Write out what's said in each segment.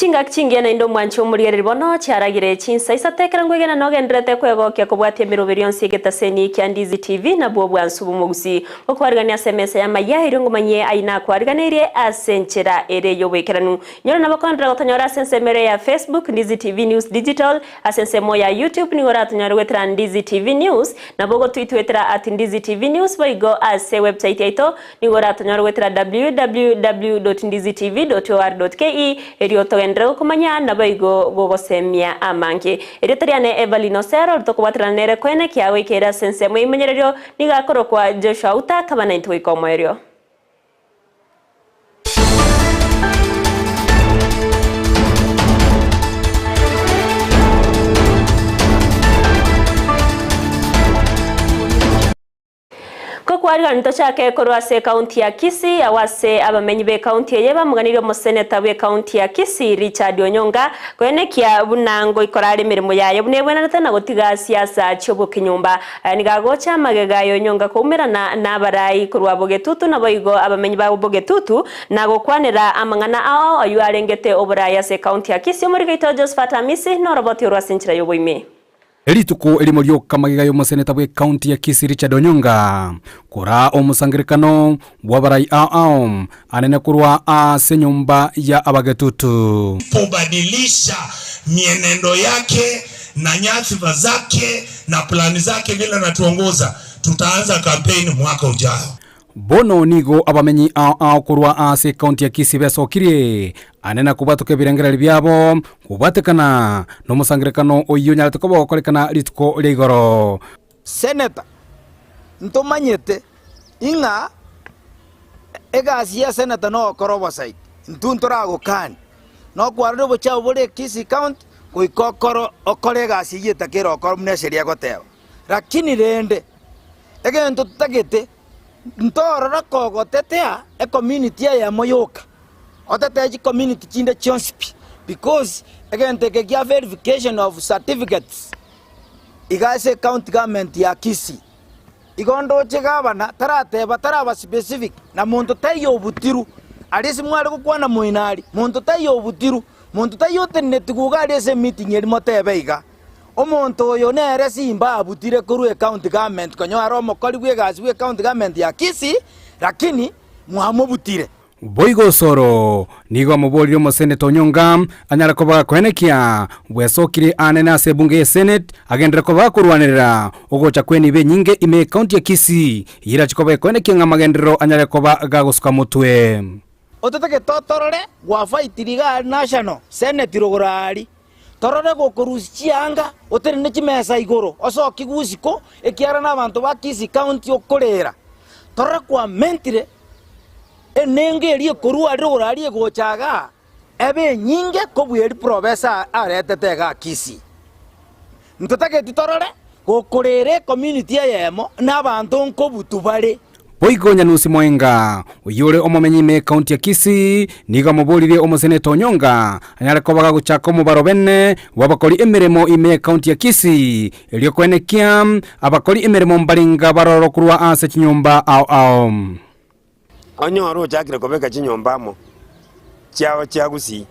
Chingaki chingiya naende omwanchi omorigereri bono chiaragire chinsa isato ekero nkwegena nogendererete kwegokia kobwatia emeroberi yonsi y'egetaseni kia Ndizi TV nabwo obwansu bw'omogusii. Gokwarigania ase emesa y'amaya erio ngomanyie ayio nakwariganeirie ase enchera ere y'oboikeranu. Nyora nabo koenderera gotonyora ase ensemo ere ya Facebook, Ndizi TV News Digital, ase ensemo ya YouTube nigo oratonyore goetera Ndizi TV News, nabo ogotwitwetera at Ndizi TV News boigo ase website yaito Nigo oratonyore goetera www.ndizitv.or.ke erio togenderere gokomanya naboigo gogosemia amange. Erieta riane Evelyn Osero oria tokobwaterana nere koene kiagoika ere ase ensemo y'eimenyererio nigo akorokwa Joshua Uta akaba naintwe goika omoerio. Kokwariganwa tochake korwa ase ekaunti ya Kisii agwo ase abamenyi b'ekaunti eye bamoganirie omoseneta bw'ekaunti ya Kisii Richard Onyonga koenekia buna ngoikora are emeremo yaye buna ebwenerete na gotiga siasa chi'obokenyomba. Aya nigo agocha amagega ya Onyonga koumerana nabarai korwa Bogetutu naboigo abamenyi ba Bogetutu na gokwanera amang'ana ao ayio arengete oborai ase ekaunti ya Kisii. Omorigaito Josephat Amisi noroboti orwo ase enchera y'oboime. Rituko erimo rioka magega y'omoseneta bw'ecounty ya Kisii Richard Onyonga koraa omosangererekano bw'abarai ao ao anene korwa ase enyomba ya abagetutu. Pobadilisha mienendo yake na nyadhifa zake na plani zake vile anatuongoza, tutaanza kampeni mwaka ujao. Bono nigo abamenyi ao ao korwa ase ekaunti ya Kisii besokirie ane na kobwatoka ebirengererio biabo kobwatekana nomosangererekano oyio onyarete koba ogokorekana rituko ria igoro. Senator, ntomanyete ing'a egasi ya senator nogokora obosaidi, intwe ntoragokani, nokwarora obochafu bore Kisii county goika okoro okore egasi eyio etakere okore buna esheria egoteba. Lakini rende, egento totagete, ntorora kogotetea ecommunity eyemo yoka, otetee chicommunity chinde chionsi pi, because egento eke kia verification of certificates iga ase ecounty government ya Kisii. Igo ndoche gavana tarateba taraba specific na monto taiyo obutiru, aria ase mware gokwana moino aria, monto taiyo obutiru, monto taiyo otenenetigwe iga aria ase emeeting eria motebe iga. Omonto oyo nere simba abutire korwa ecounty government konya are omokori bw'egasi bw'ecounty government ya Kisii lakini mwamobutire. Boigo Osoro nigo amoborire omoseneta Onyonga anyare koba gakoenekia bwesokire anene ase ebunge ye Senate agenderere koba gakorwanerera ogocha kw'enibo enyinge ime y'ecounty ya Kisii eyio erache koba ekoenekia ng'a amagenderero anyare koba gagosuka motwe. Ototagete otorore gwafaitiri iga aria national senate rogoro aria. Torore gokorusia chianga, otenene chimesa igoro, osokigwe isiko, ekiagera nabanto ba Kisii County okorera. Torore kwamentire enengo eria ekorwa aria rogoro aria egocha igaa, ebe enyinge kobua eria professor aretete igaa Kisii. Ntotageti torore gokorera ecommunity eyemo nabanto nkobutu bare. Boigo Nyanusi Moenga, oyio ore omomenyi ime ekaunti ya Kisii, nigo amoboririe omoseneta Onyonga anyare koba gagochaka omobaro bene bw'abakori emeremo ime ekaunti ya Kisii, erio koenekia abakori emeremo mbarenga baroro korwa ase chinyomba ao ao. Onyore ochakire kobeka chinyomba amo chiao chia Gusii,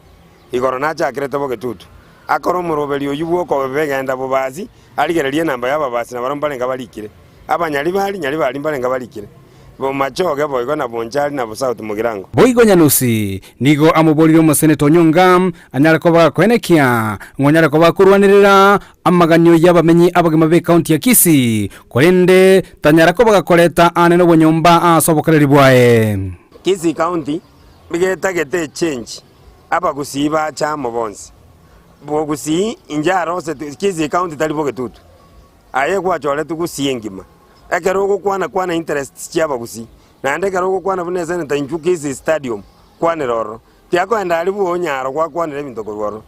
igoro nachakerete bogetutu. Akore omoroberi oyio bw'okobegenda bobasi, arigererie enamba y'ababasi na barabwo mbarenge abarikire, abanyaribari, nyaribari mbarenge abarikire, bomachoge boigo na bonchari na bosauti mogirango. Boigo Nyanusi nigo amoboririe omoseneta Onyonga anyare koba gakoenekia ng'a onyare koba akorwanerera amaganio y'abamenyi abagima b'ecounty ya Kisii, korende tanyara koba gakoreta aane nobonyomba ase obokoreri bwaye. Kisii County nigo etagete echange abagusii bache amo bonsi. Bogusii inche arosete Kisii County tari bogetutu, aye gwachoretwe Gusii engima. Ekero ogokwana kwana interests chia abagusii, naende ekero ogokwana buna esenator inchuo Kisii stadium kwanera ororo. Tiakoenda aria bwogo nyaro gwakwanera ebinto korwa ororo.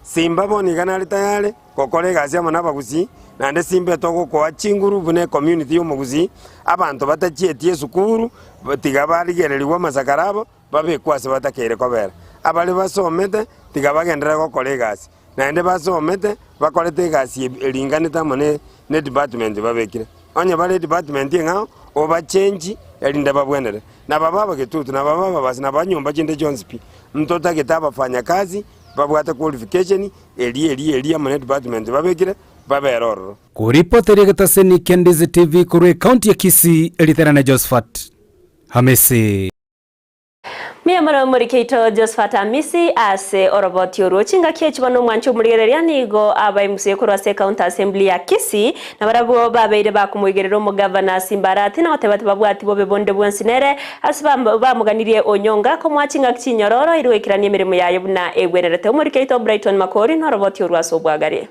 Simba bono iga nare tayari gokora egasi amo nabagusii, naende simba etogokoa chinguru buna ecommunity yomogusii, abanto batachieti esukuru tiga barigererigwe amasakara abo, babekwe ase batakeire kobera. Abare basomete tiga bagenderere gokora egasi, naende basomete bakorete egasi eringanete amo ne department babekire. Onye bare edepartment eng'ao, obachenchi erinde babwenere. Na babe abagetutu, na babe ababasi, na ba nyomba chinde chionsi pi. Ntotagete abafanyakazi. Babwate qualification eria eria eria amo ne department babekire babere ororo. Koripoteria egetaseni kia Ndizi TV korwa ekaunti ya Kisii, Elitera Josephat Hamisi. Mbuya mono morikeito Josephat Amisi ase oroboti orwo. Chingaki echi bono omwanchi omorigereria nigo abaimuse korwa ase County Assembly ya Kisii na barabwo babeire bakomoigerera omogavana Simba Arati na goteba tibabwati bobe bonde bwonsi nere ase bamoganirie Onyonga komoa chingaki chinyororo erio goikerania emeremo yaye buna egwenerete. Omorikeito Brighton Makori noroboti orwo ase obwagare.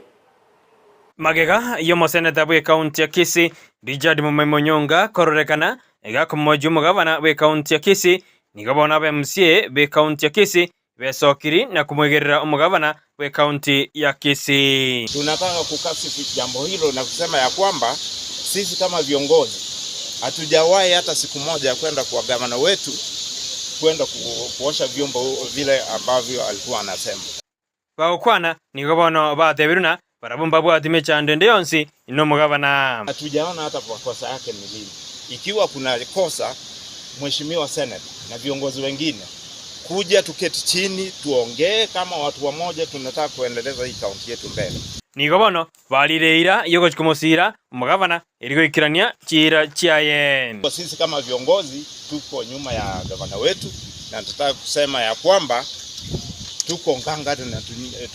Magega y'omoseneta bw'ekaunti ya Kisii, Richard Mumaimo Onyonga kororekana iga akomochia omogabana bw'ekaunti ya Kisii, nigo bono aba MCA b'ekaunti ya Kisii besokiri na komoigerera omogabana bw'ekaunti ya Kisii. Tunataka kukashifu jambo hilo na kusema ya kwamba sisi kama viongozi hatujawahi hata siku moja kwenda kwa gavana wetu kwenda kuosha vyombo vile ambavyo alikuwa anasema. Bagokwana, nigo bono batebirwe na barabwo mbabwati mechando ende yonsi nomogabana. Hatujaona hata makosa yake ni lini. Ikiwa kuna kosa, mheshimiwa senator na viongozi wengine kuja tuketi chini tuongee kama watu wamoja, tunataka kuendeleza hii kaunti yetu mbele. Nigo bono barire eira y'ogochia komosiira omogabana erio goikerania chiira chiaye. Sisi kama viongozi tuko nyuma ya gavana wetu na tunataka kusema ya kwamba tuko ngangari na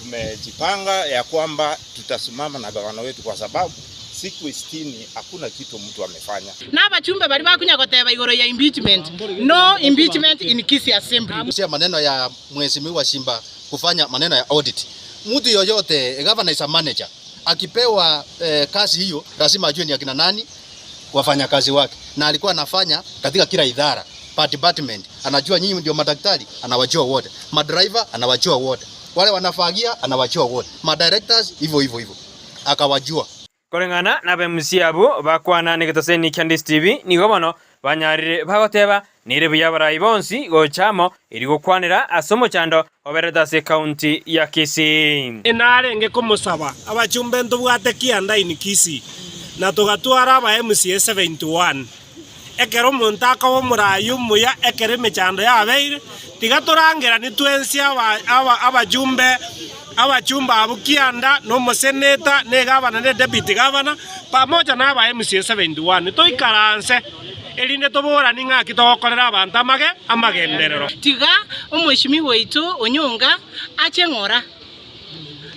tumejipanga ya kwamba tutasimama na gavana wetu kwa sababu siku 60 hakuna kitu mtu amefanya. Na abachumbe bari bakunya goteba igoro ya impeachment. No impeachment in Kisii Assembly. Sia maneno ya mheshimiwa Simba kufanya maneno ya audit. Mtu yoyote, governor is a manager. Akipewa kazi hiyo lazima ajue ni akina nani wafanyakazi wake, na alikuwa anafanya katika kila idara per department. Anajua nyinyi ndio madaktari, anawajua wote, madriver anawajua wote, wale wanafagia anawajua wote, madirectors hivyo hivyo hivyo, akawajua. Koreng'ana na MC abwo bakwana negetaseni kia Ndisi TV, nigo bono banyarire bagoteba nere buya abarai bonsi gocha amo eri gokwanera ase omochando oberete ase ekaunti ya Kisii. Inarenge komosaba, Abachumbe ntobwate kianda in Kisii, na togatwara aba MCA 71. Ekero omonto akoba omoraai omuya ekero emechando yabeire, tiga torangeranie twensi aba aba abajumbe abachumbe abwo kianda, na omoseneta, na egavana, na edeputy governor, pamoja na aba MCA 71, toikaranse erinde toboranie ng'aki togokorera abanto amage amagenderero. Tiga omweshimiwa oito Onyonga ache ng'ora.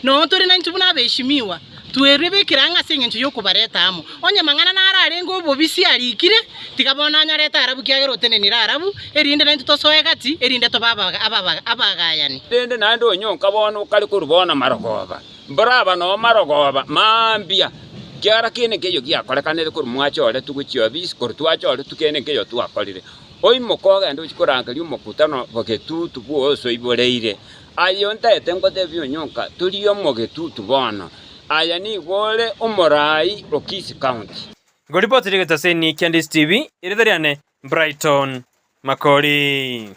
Noo tore naintwe buna abeshimiwa, twerwe bekera ang'e ase engencho y'okobareta amo. Onye mang'ana naro arenge obobisi arikire, tiga bono anyarete arabu kiagera otenenire arabu, erinde naintwe tosoe gati, erinde tobe abagayani. Rende naende onyonka bono okare korwa bono marogoba, mboraba noo marogoba mambia, kiagera kende nkeiyo giakorekanire korwa mwachoretwe gochia obisi, korwa twachoretwe kende nkeiyo twakorire. Oimoke ogende ochie korangeria omokutano bogetutu bw'osoiboreire. Aye ontaete ngotebie onyonka, tori omogetutu bono, aye nigo ore omoraai o Kisii County. Ngoripoti rigetaseni kia Ndisi TV, erieta riane Brighton Makori.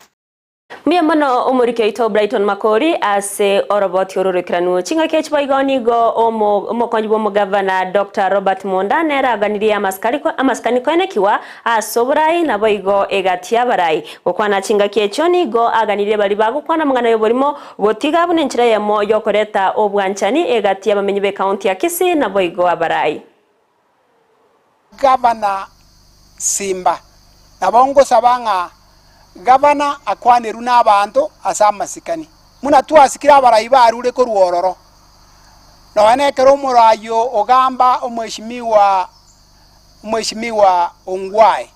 Mbuya mono omoriki oito Brighton Makori ase oroboti ororokeranu. Chingaki echi boigo nigo omokonyi bw'omogavana Doctor Robert Monda nere aganirie amasikani koenekiwa ase oborai naboigo egati y'abarai. Gokwana chingaki echio nigo aganirie baria bagokwana amang'ana y'oborimo gotiga buna enchera eyemo y'okoreta obwanchani egati y'abamenyi b'ecounty ya Kisii naboigo abarai. Gavana Simba, Nabo ngosaba ng'a gavana akwanerwe nabaanto ase amasikani, buna twasikire abarai barure korwa ororo. Nonya nekero omorai ogamba omweshimiwa omweshimiwa Ongwae,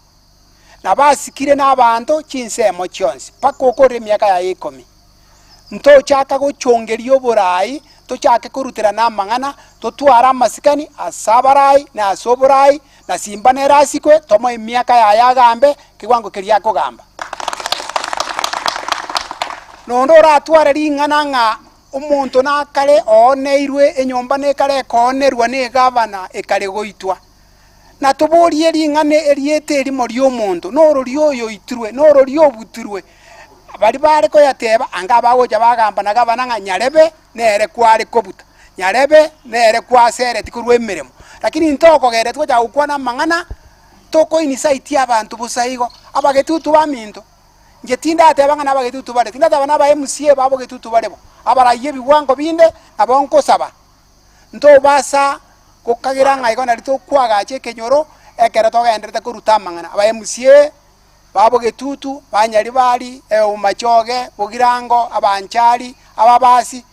nabo asikire nabaanto chinsemo chionsi mpaka okorire emiaka yaye ikomi. Ntochaka gochongeria oborai, tochake koruterana amang'ana, totware amasikani ase abarai na ase oborai, na simba nere asikwe, tomoe emiaka yaye agambe kewango keria akogamba. Nonde oratware ring'ana ng'a omonto nakare ooneirwe enyomba nekare ekoonerwa negavana ekare goitwa. Na toborie ring'ana erieta erimo ri'omonto, norori oyoitirwe, norori obutirwe. Baria bare koyateba, anga abagocha bagamba na gavana ng'a nyarebe nere kware kobuta, nyarebe nere kwasereti korwa emeremo. Lakini intokogenda tgochaka gokwana amang'ana, tokoinisaitia abanto bosa igo, abagetutu baminto. Inche tindateba ng'a nabagetutu bare, tindateba naba MCA ba bogetutu bare bo, abaraiyo ebigwango binde nabo nkosaba, ntobasa gokagera ng'a igo nari tokwagacha ekenyoro ekero togenderete koruta amang'ana. Aba MCA ba bogetutu, ba Nyaribari, Bomachoge, Bogirango, Abanchari, Ababasi,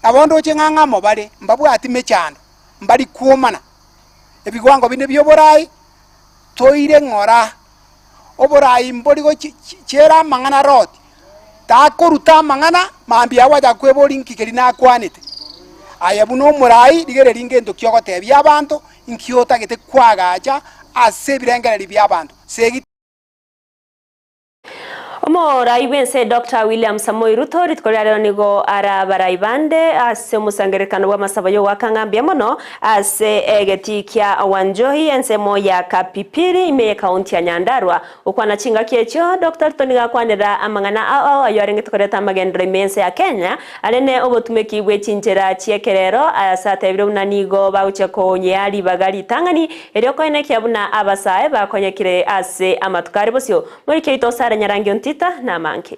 nabo ndoche ng'a ng'amo bare, mbabwati mechando, mbari kwomana. Ebigwango binde bioborai, toire ng'ora. Oborai mbori gochiera amang'ana Loti, takoruta amang'ana mambia agwacha kweboria inki keria nakwanete. Aye buna omorai, rigereria ngento ki ogotebia abanto, inki otagete koagacha ase ebirengererio bi'abanto. Segi. Omorai bw'ense Doctor William Samoei Ruto rituko ria rero nigo arabarai bande ase omosangererekano bw'amasabo y'ogoaka ng'a mbuya mono Ase egetii kia Wanjohi, ensemo ya Kapipiri, ime y'ekaunti ya Nyandarua. Gokwana chingaki echio, Doctor Ruto nigo akwanera amang'ana ao ao ayio arengete koreta amagenderero ime y'ense ya Kenya, are ne obotumeki bwe chinchera chi'ekerero ase atebire buna nigo bagochia konyea ribaga ritang'ani erio koenekia buna abasae bakonyekire ase amatuko are bosio. Moriki oito Sarah Nyarangi Ontita namange.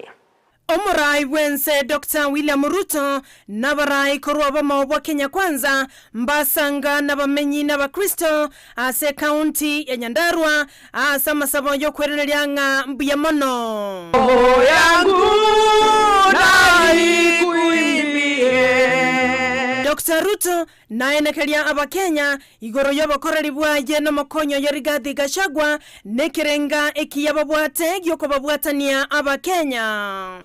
Omorai bw'ense Doctor William Ruto nabarai korwa obomo bwa Kenya Kwanza mbasanga nabamenyi n'abakristo ase ekaunti ya Nyandarua ase amasabo y'okweraneria ng'a mbuya mono. Roho yangu naikuimbie. Doctor Ruto naenekeria abakenya Igoro y'obokoreri bwaye nomokonyi oye Rigathi Gachagua nekerenga ekiya babwate gi'okobabwatania Abakenya.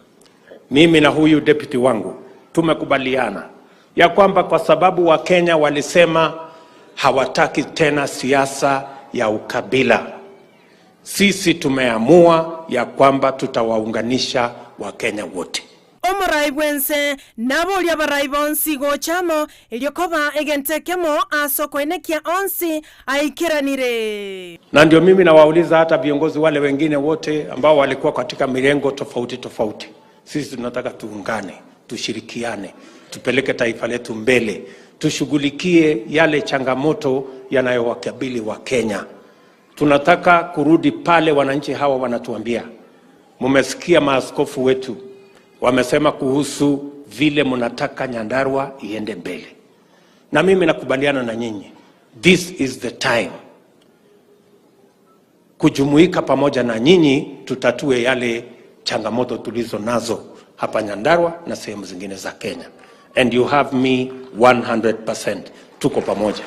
Mimi na huyu deputy wangu tumekubaliana ya kwamba kwa sababu Wakenya walisema hawataki tena siasa ya ukabila, sisi tumeamua ya kwamba tutawaunganisha Wakenya wote. Omorai bw'ense naborie abarai bonsi gocha amo, erio koba egento ekemo ase okoenekia onsi aikeranire. Na ndio mimi nawauliza hata viongozi wale wengine wote ambao walikuwa katika mirengo tofauti tofauti, sisi tunataka tuungane, tushirikiane, tupeleke taifa letu mbele, tushughulikie yale changamoto yanayowakabili Wakenya. Tunataka kurudi pale wananchi hawa wanatuambia. Mumesikia maaskofu wetu wamesema kuhusu vile mnataka Nyandarua iende mbele, na mimi nakubaliana na nyinyi, this is the time kujumuika pamoja na nyinyi tutatue yale changamoto tulizo nazo hapa Nyandarua na sehemu zingine za Kenya. And you have me 100%. Tuko pamoja.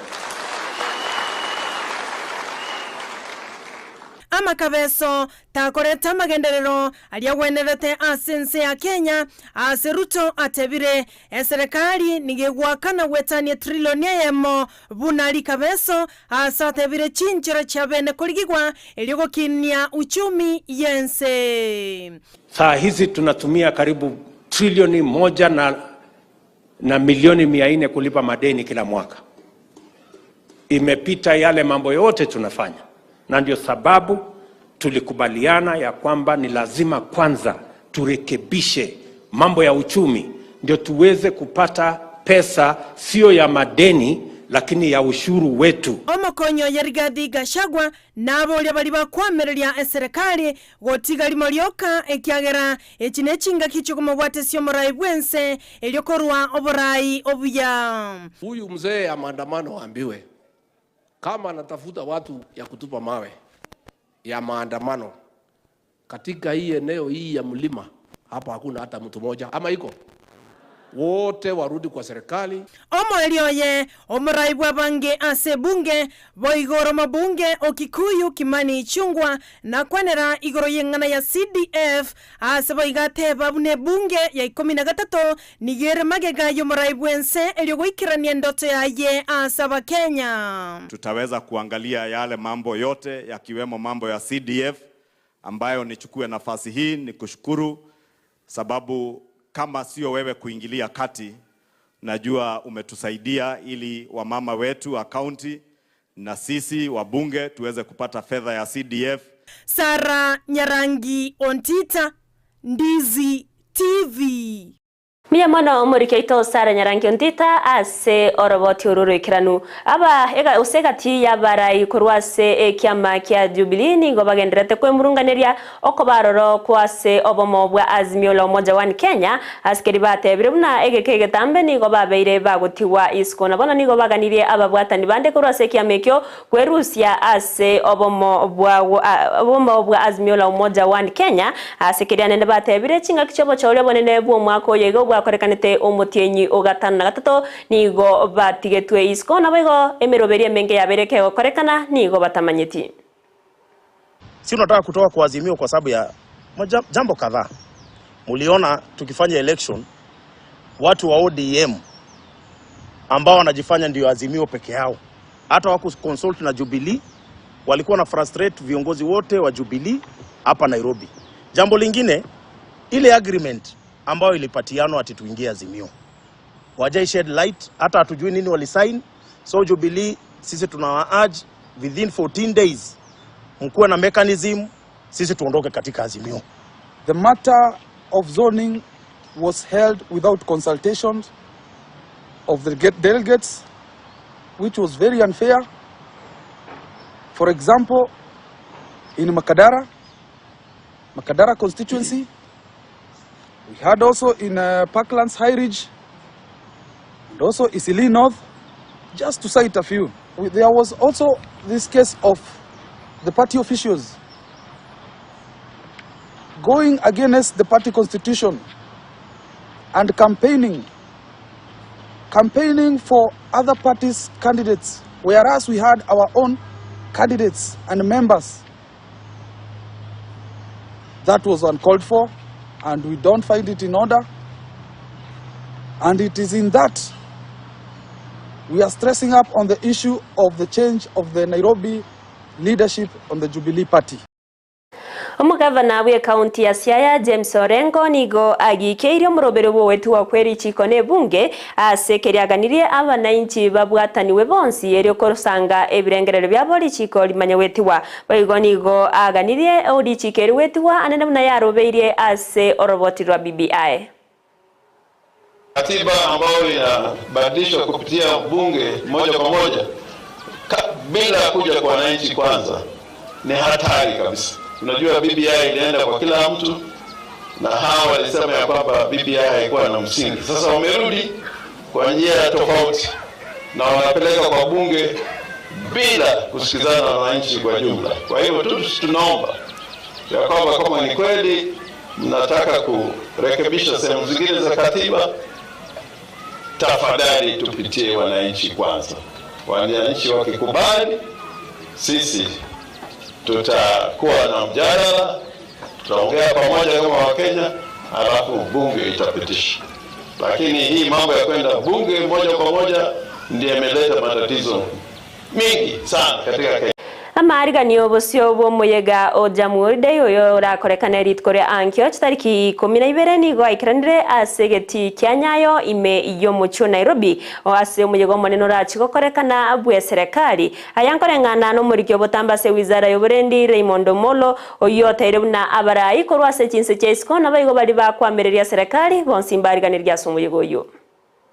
Amakabeso takorete amagenderero aria agwenerete ase ense ya Kenya, ase Ruto atebire, Eserekari nigo egwakana gwetania etrillioni eyemo buna rikabeso, ase atebire chinchera chia bene korigigwa erio gokinia uchumi y'ense. Saa hizi tunatumia karibu trilioni moja na, na milioni 400 kulipa madeni kila mwaka. Imepita yale mambo yote tunafanya, na ndio sababu tulikubaliana ya kwamba ni lazima kwanza turekebishe mambo ya uchumi, ndio tuweze kupata pesa sio ya madeni, lakini ya ushuru wetu. Omokonyi oye Rigathi Gachagua naboria baria bakoamereria eserekari gotiga rimo rioka ekiagera echi nechingaki chikomobwatesia omorai bw'ense erio korua oborai obuya. Huyu mzee ya maandamano aambiwe kama anatafuta watu ya kutupa mawe ya maandamano katika hii eneo hii ya mlima hapa hakuna hata mtu moja, ama iko? Wote warudi kwa serikali. Omoerio oye omorai bw'abange ase ebunge, boigo ore omobunge o Kikuyu Kimani Ichung'wa nakwanera igoro y'eng'ana ya CDF ase boigo ateba buna ebunge ya ikomi na gatato nigo ere magega y'omorai bw'ense erio goikerania endoto yaye ase Abakenya. Tutaweza kuangalia yale mambo yote yakiwemo mambo ya CDF ambayo nichukue nafasi hii nikushukuru, sababu kama sio wewe kuingilia kati, najua umetusaidia ili wamama wetu wa kaunti na sisi wabunge tuweze kupata fedha ya CDF. Sarah Nyarangi Ontita, Ndizi TV. Mbuya mono omoriki oito Sarah Nyarangi Ontita ase oroboti oru oroikeranu. Aba gose egati y'abarai korwa ase ekiama kia Jubilee nigo bagendererete kwemurunganeria okoba aroro kwa ase obomo bwa Azimio la Umoja One Kenya ase keria batebire buna egeka egetambe nigo babeire bagotigwa isiko na bono nigo baganirie ababwatani bande korwa ase ekiama ekio Kwerusia ase obomo bwa obomo bwa Azimio la Umoja One Kenya, ase keria nende batebire chingaki chi'obochori obonene bw'omwaka oyo iga obwakorekanete omotienyi o gatano na gatato nigo batigetwe isiko naboigo emeroberi emenge yabeire kegokorekana nigo batamanyeti. Si tunataka kutoka kwa Azimio kwa sababu ya jambo kadhaa. Muliona tukifanya election watu wa ODM ambao wanajifanya ndio Azimio peke yao, hata waku consult na Jubilee, walikuwa na frustrate viongozi wote wa Jubilee hapa Nairobi. Jambo lingine, ile agreement ambayo ilipatianwa ati tuingie Azimio, wajai shed light, hata hatujui nini walisign. So Jubilee sisi tunawa urge within 14 days mkuwe na mechanism, sisi tuondoke katika Azimio. The matter of zoning was held without consultations of the delegates, which was very unfair. For example, in Makadara, Makadara constituency, we had also in Parklands High Ridge, and also Isili North, just to cite a few. There was also this case of the party officials going against the party constitution and campaigning for other parties' candidates, whereas we had our own candidates and members. That was uncalled for, and we don't find it in order. And it is in that we are stressing up on the issue of the change of the Nairobi leadership on the Jubilee Party. Omogavana bw'ekaunti ya Siaya James Orengo nigo agikeirie omorobero bw'ogwetugwa kwe richiko na ebunge ase ekeriaganirie abanainchi babwataniwe bonsi erio korosanga ebirengererio biabo richiko rimanye gwetigwa. Boigo nigo aganirie orichiko eri gwetigwa anene buna yarobeirie ase oroboti rwa BBI. Katiba ambayo inabadilishwa kupitia bunge moja kwa moja bila kuja kwa wananchi kwanza ni hatari kabisa. Unajua BBI ilienda kwa kila mtu, na hawa walisema ya kwamba BBI haikuwa na msingi. Sasa wamerudi kwa njia tofauti na wanapeleka kwa bunge bila kusikizana na wananchi kwa jumla. Kwa hivyo tu tunaomba ya kwamba kama ni kweli mnataka kurekebisha sehemu zingine za katiba, tafadhali tupitie wananchi kwanza. Wananchi wakikubali, sisi tutakuwa na mjadala, tutaongea pamoja kama Wakenya, alafu bunge itapitisha. Lakini hii mambo ya kwenda bunge moja kwa moja ndiyo imeleta matatizo mingi sana katika Kenya. Amaariganio bosio bw'omoyega o Jamhuri Day oyo orakorekana rituko ria ankio chitariki 12 nigo aikeranire ase egeti kia Nyayo ime y'omochie o Nairobi o ase omoyega omonene orachi gokorekana bwe serikali aya nkoreng'ana na omoriki obotamba ase wizara y'oborendi Raymond Omolo oyio oteire buna abarai korwa ase chinse chia isiko nabo igo bari bakwamereria serikali bonsi mbariganiria ase omoyega oyio.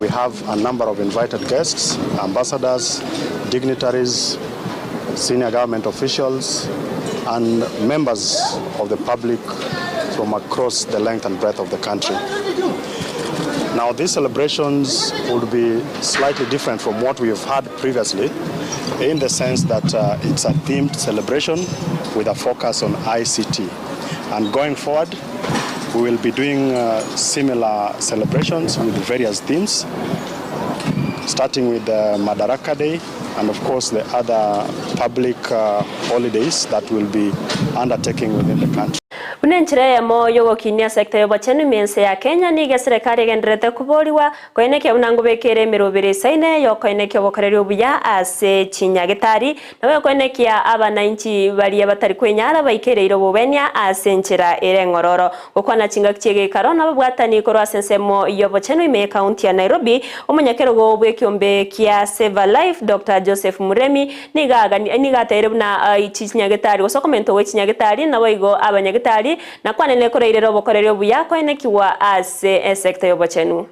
We have a number of invited guests, ambassadors, dignitaries, senior government officials, and members of the public from across the length and breadth of the country. Now, these celebrations would be slightly different from what we have had previously, in the sense that it's a themed celebration with a focus on ICT. And going forward, we will be doing similar celebrations with various themes, starting with the Madaraka Day and of course the other public holidays that will be undertaking within the country. Buna enchera eyemo yogokinia sector y'obochenu ime ya Kenya niga serikali egenderete koboriwa koenekia buna ngobekere emerobere esaine yokoenekia obokoreri obuya ase chinyagetari nabo koenekia abananchi baria batari kwenyara baikereire obobenia ase enchera ere eng'ororo gokwana chingaki chiegekaro nabo bwatani korwa ase ensemo y'obochenu ime ekaunti ya Nairobi omonyakerogo bw'ekiombe kia Save a Life Dr. Joseph Muremi niga niga ateire buna uh, chinyagetari gose okomenta gwe chinyagetari nabo igo abanyagetari. eserekari na kwanene korairera obokoreri obuya koenekigwa ase esekta y'obochenu.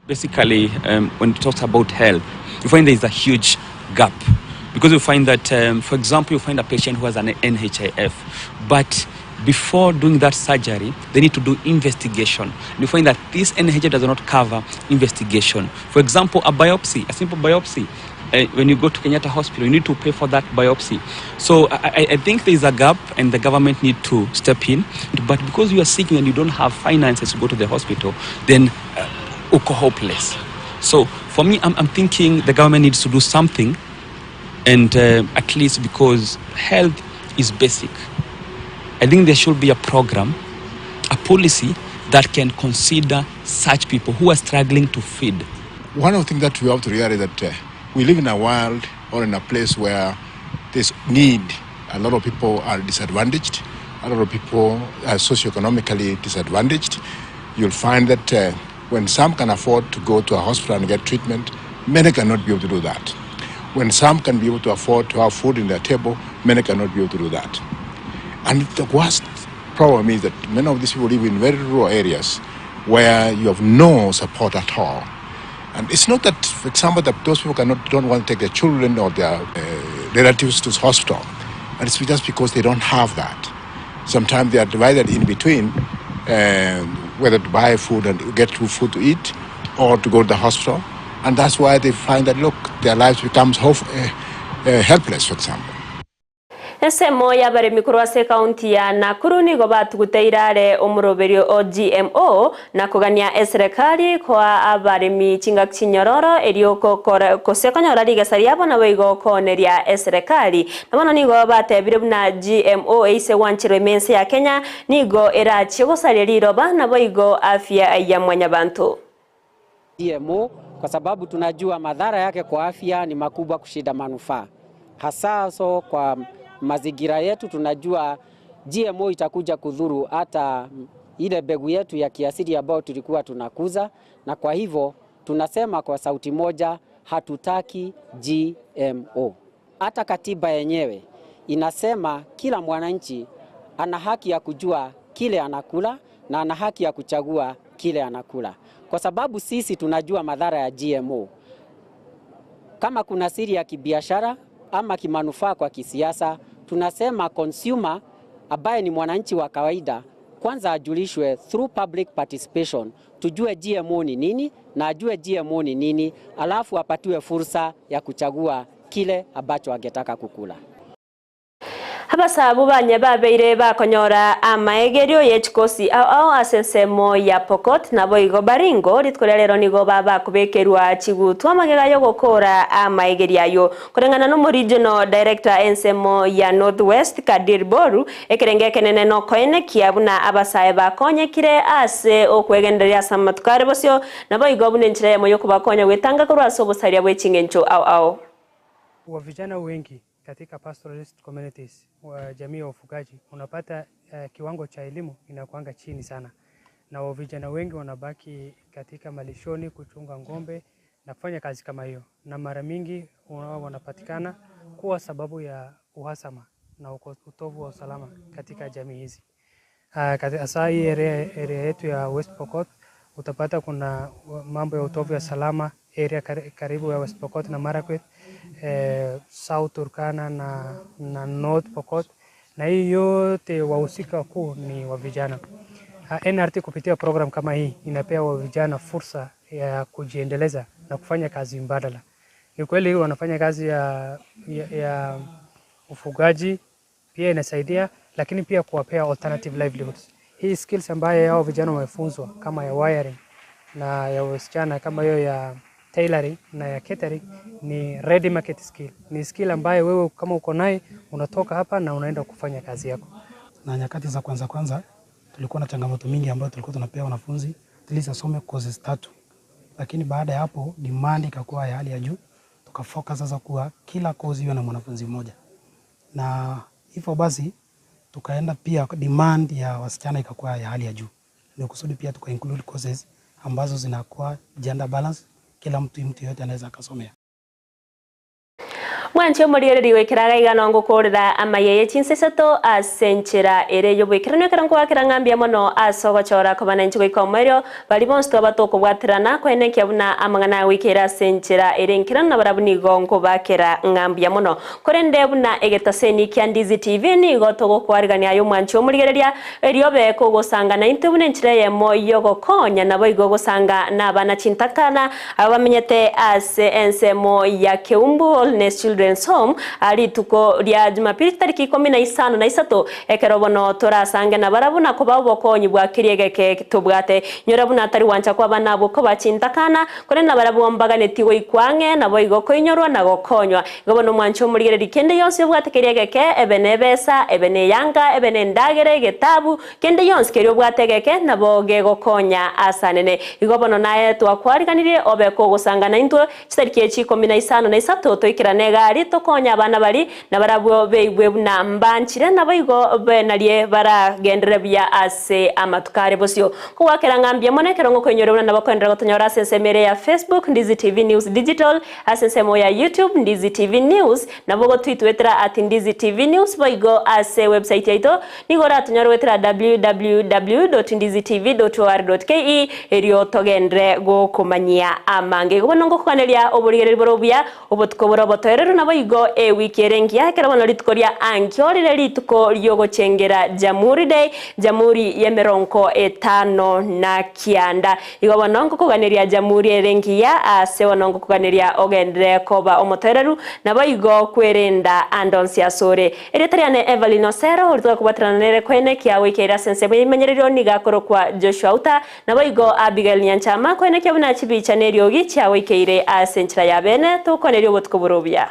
Basically, um, when it talks about health, you find there is a huge gap because you find that, um, for example, you find a patient who has an NHIF, but before doing that surgery, they need to do investigation. And you find that this NHIF does not cover investigation. For example, a biopsy, a simple biopsy. Uh, when you go to Kenyatta Hospital, you need to pay for that biopsy. So I, I think there is a gap, and the government need to step in. But because you are sick and you don't have finances to go to the hospital, then uh, uko hopeless. So for me, I'm, I'm thinking the government needs to do something, and uh, at least because health is basic. I think there should be a program, a policy that can consider such people who are struggling to feed. One of the things that we have to realize that uh, we live in a world or in a place where there's need. A lot of people are disadvantaged. A lot of people are socioeconomically disadvantaged. You'll find that uh, when some can afford to go to a hospital and get treatment, many cannot be able to do that. When some can be able to afford to have food in their table, many cannot be able to do that. And the worst problem is that many of these people live in very rural areas where you have no support at all. And it's not that, for example, that those people cannot, don't want to take their children or their uh, relatives to the hospital. And it's just because they don't have that. Sometimes they are divided in between uh, whether to buy food and get food to eat or to go to the hospital. And that's why they find that, look, their lives becomes hope, uh, uh, helpless, for example. Ensemo y'abaremi korwa ase ekaunti ya Nakuru nigo batuguteire are omoroberio o GMO na kogania eserekari koa abaremi chingaki chinyororo erio kokora kose konyora rigesa riabo nabo igo kooneria eserekari. Na bono nigo batebire buna GMO eise gwancherwa emense ya Kenya nigo erachie gosaria riroba nabo igo afya ya mwanyabanto. GMO kwa sababu tunajua madhara yake kwa afya ni makubwa kushinda manufaa, hasa so kwa mazingira yetu. Tunajua GMO itakuja kudhuru hata ile mbegu yetu ya kiasili ambayo tulikuwa tunakuza, na kwa hivyo tunasema kwa sauti moja, hatutaki GMO. Hata katiba yenyewe inasema kila mwananchi ana haki ya kujua kile anakula na ana haki ya kuchagua kile anakula, kwa sababu sisi tunajua madhara ya GMO. Kama kuna siri ya kibiashara ama kimanufaa kwa kisiasa, tunasema consumer ambaye ni mwananchi wa kawaida kwanza ajulishwe through public participation, tujue GMO ni nini na ajue GMO ni nini, alafu apatiwe fursa ya kuchagua kile ambacho angetaka kukula. Abasabu banye babeire bakonyora amaegerio yechikosi ao ao ase ensemo ya Pokot nabo igo Baringo rituko ria rero nigo babakubekerwa chigutwa amagega yo gokora amaegerio ayo koreng'ana no regional director ensemo ya North West Kadir Boru ekerenge ekenene nokoenekia buna abasae bakonyekire ase okwegendereria ase amatuko are bosio nabo igo buna enchera eyemo yokobakonya gwetanga korwa ase obosaria bwa eching'encho ao ao. Wa vijana wengi katika pastoralist communities wa jamii ya ufugaji unapata uh, kiwango cha elimu inakuanga chini sana, na wa vijana wengi wanabaki katika malishoni kuchunga ng'ombe na kufanya kazi kama hiyo, na mara mingi wao wanapatikana kuwa sababu ya uhasama na utovu wa usalama katika jamii hizi. Hasa hii area, area yetu ya West Pokot utapata kuna mambo ya utovu ya salama area karibu ya West Pokot na Marakwet, eh, South Turkana na, na North Pokot, na hii yote wahusika wakuu ni wa vijana. Uh, NRT kupitia program kama hii inapea wa vijana fursa ya kujiendeleza na kufanya kazi mbadala. Ni kweli wanafanya kazi ya, ya, ya ufugaji pia inasaidia, lakini pia kuwapea alternative livelihoods. Hii skills ambayo hao vijana wamefunzwa kama ya wiring na ya wasichana kama hiyo ya tailoring na ya catering ni ready market skill. Ni skill ambayo wewe kama uko naye unatoka hapa na unaenda kufanya kazi yako. Na nyakati za kwanza kwanza tulikuwa na changamoto mingi ambayo tulikuwa tunapea wanafunzi at least asome courses tatu, lakini baada ya hapo demand ikakuwa ya hali ya juu, tukafocus sasa kuwa kila course iwe na mwanafunzi mmoja, na hivyo basi tukaenda pia demand ya wasichana ikakuwa ya hali ya juu, ndio kusudi pia tuka include courses ambazo zinakuwa gender balance, kila mtu mtu yote anaweza akasomea. Mwanche omorigereria goikera iga iga nongokoorera amaya ye chinsa isato ase enchera ere y'oboikeranu ekero nkoakera ng'a mbuya mono ase ogochora koba nainche goika omoerio. Baria bonsi twaba tokobwaterana koenekia buna amang'ana agoikeire ase enchera ere enkeranu nabarabwo nigo nkobaakera ng'a mbuya mono. Korende buna egetaseni kia Ndizi TV nigo togokoarigania aye omwanchi omorigereria erio obe kogosanga naintwe buna enchera eyemo y'ogokonya naboigo gosanga nabana chintakana Aba bamenyete ase ensemo ya Keumbu Wholeness Children's Home rituko ria Jumapili chitariki ikomi na isano na isato, ekero bono torasange nabarabwo na kobaa obokonyi bwa keria egeke tobwate. Nyora buna tari gwancha kw'abana abwo koba chintakana, korende nabarabwo mbaganetie goikwa ang'e, naboigo koinyorwa na gokonywa. Igo bono mwanche omorigererie kende yonsi obwate keria egeke, ebe nebesa, ebe neyanga, ebe nendagera, egetabu, Kende gionsi keria obwate egeke nabo gegokonya asanene. Igo bono naye twakwariganirie obe kogosanga naintwe chitariki echi ikomi na isano na isato toikerane egari tokonye abana baria, na barabwo beigwe buna mbanchire, naboigo benarie baragenderere buya ase amatuko are bosio. Kogwakera ng'a mbuya mono ekero ngokoinyora buna nabo koenderera gotonyora ase ensemo ere ya Facebook, Ndizi TV News Digital, ase ensemo ya YouTube, Ndizi TV News, Nabo gotwitwetera at Ndizi TV News boigo ase website yaito nigo oratonyore goetera www.ndizitv.or.ke erio togenderere gokomanyia amange. Igo bono ngokoganeria oborigereria bore obuya, obotuko bore obotoereru naboigo ewiki ere engiya ekero bono rituko ria ankio rire rituko riogochengera Jamhuri Day, Jamhuri y'emerongo etano na kianda. Igo bono ngokoganeria Jamhuri ere engiya, ase bono ngokoganeria ogenderere koba omotoereru, naboigo kwerenda ande onsi asore. Erieta riane Evelyn Osero, oria togakobwaterana nere koenekia goika ase ensemo y'ebimenyererio nigo akorokwa Joshua Uta, naboigo Abigail Nyanchama koenekia buna chibicha neriogi chiagoikeire ase enchera ya bene, togokwaneria obotuko bore obuya.